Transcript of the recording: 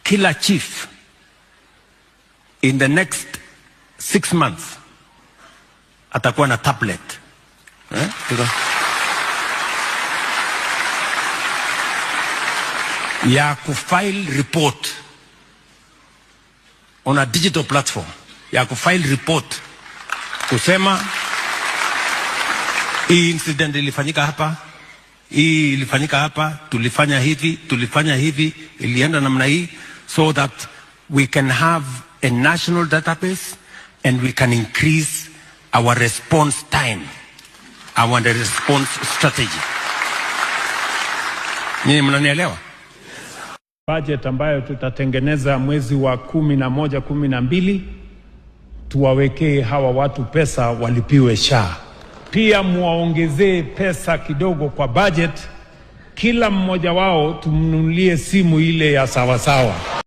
Kila chief in the next 6 months atakuwa na tablet, eh? Ya kufile report on a digital platform, ya kufile report kusema hii incident ilifanyika hapa, hii ilifanyika hapa, tulifanya hivi, tulifanya hivi, ilienda namna hii, so that we can have a national database and we can increase our response time, our response strategy. Nyinyi mnanielewa? Budget ambayo tutatengeneza mwezi wa 11, 12, tuwawekee hawa watu pesa walipiwe SHA. Pia muwaongezee pesa kidogo kwa budget, kila mmoja wao tumnunulie simu ile ya sawasawa.